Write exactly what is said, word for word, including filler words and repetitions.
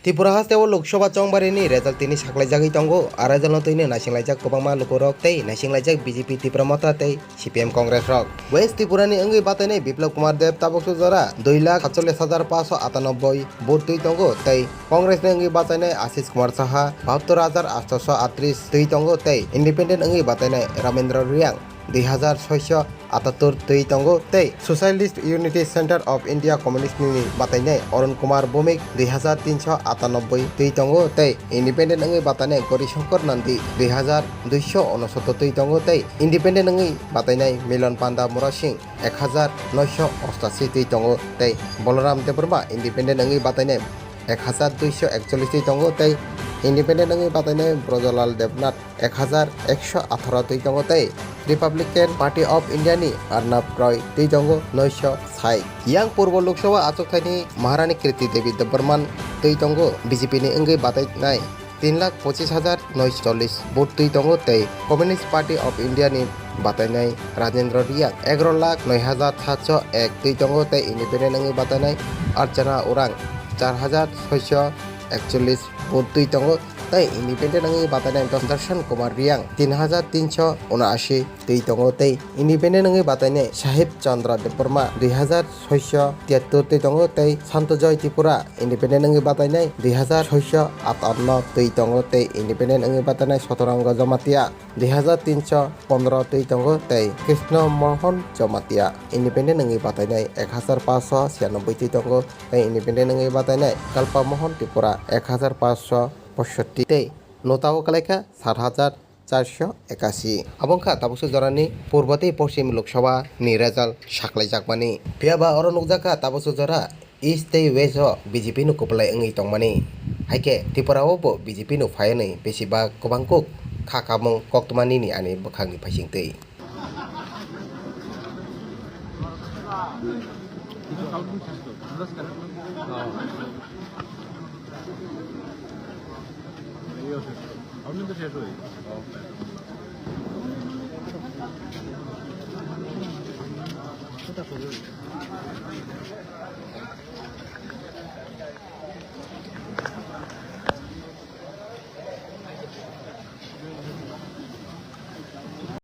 Tripura hasteo Lok Sabha chongbarini result tini saklaijagwi tongo. A resultno twino naisinglaijak kwbangma lukurok tei naisinglaijak B J P, Tipra Motha tei C P M Congress rok. West Tripurani wngwi batainai Biplab Kumar Deb tabukso jora dui lakh satchollis hajar panchsho atanoboi vote twi tongo tei Congressni wngwi batainai Ashish Kumar Saha bahattor hajar atshosho atris twi tongo tei Independent wngwi batainai Ramendra Reang dui hajar soisho atattor twi tongo tei Socialist Unity Centre of India Communist ni batainai Arun Kumar Bhowmik dui hajar tinsho atanoboi twi tongo tei Independent wngwi batainai Gauri Shankar Nandi dui hajar duisho unosottor twi tongo tei Independent wngwi batainai Milan Panda Murasing ek hajar noisho ostashi twi tongo tei Balaram Debbarma Independent wngwi batainai ek hajar duisho ekchollis twi tongo tei Independent wngwi batainai Brajalal Debnath ek hajar ekso atharo twi tongo tei Republican Party of India ni Arnab Roy twi tongo noisho sai. Yang Purbo Lok Sabha achukthai ni Maharani Kriti Devi Debbarman twi tongo B J P ni wngwi batainai tin lakh pochis hajar noisho chollis vote twi tongo tei Communist Party of India ni batainai Rajendra Reang egaro lakh noi hajar satsho ek twi tongo tei Independent wngwi batainai Archana Orang char hajar soisho ekchollis vote twi tongo tei Independent wngwi batainai Darshan Kumar Reang tin hajar tinsho unashi twi tongo tei Independent wngwi batainai Sahib Chandra Debbarma dui hajar soisho tiyattor twi tongo tei Santojoy Tripura Independent wngwi batainai dui hajar soisho atanno twi tongo tei Independent wngwi batainai Sotoranga Jamatia dui hajar tinsho pondro twi tongo tei Krishna Mohan Jamatia Independent wngwi batainai ek hajar panchsho siyanoboi twi tongo tei Independent wngwi batainai Kalpa Mohan Tripura ek hajar panchsho poisotti tei notao kalaikha sat hajar charsho ekashi. Abo wngkha tabukso jorani Purbo tei Poschim Lok Sabha ni result saklaijakmani. Phiya ba oro nukjakha tabukso jora East tei West o B J P no kwplai wngwi tongmani. Haikhe Tripura o bo B J P no phai hwnwi besi ba kwbang kuk kha kamung koktwma nini ani bwkhakni phaisingtwi.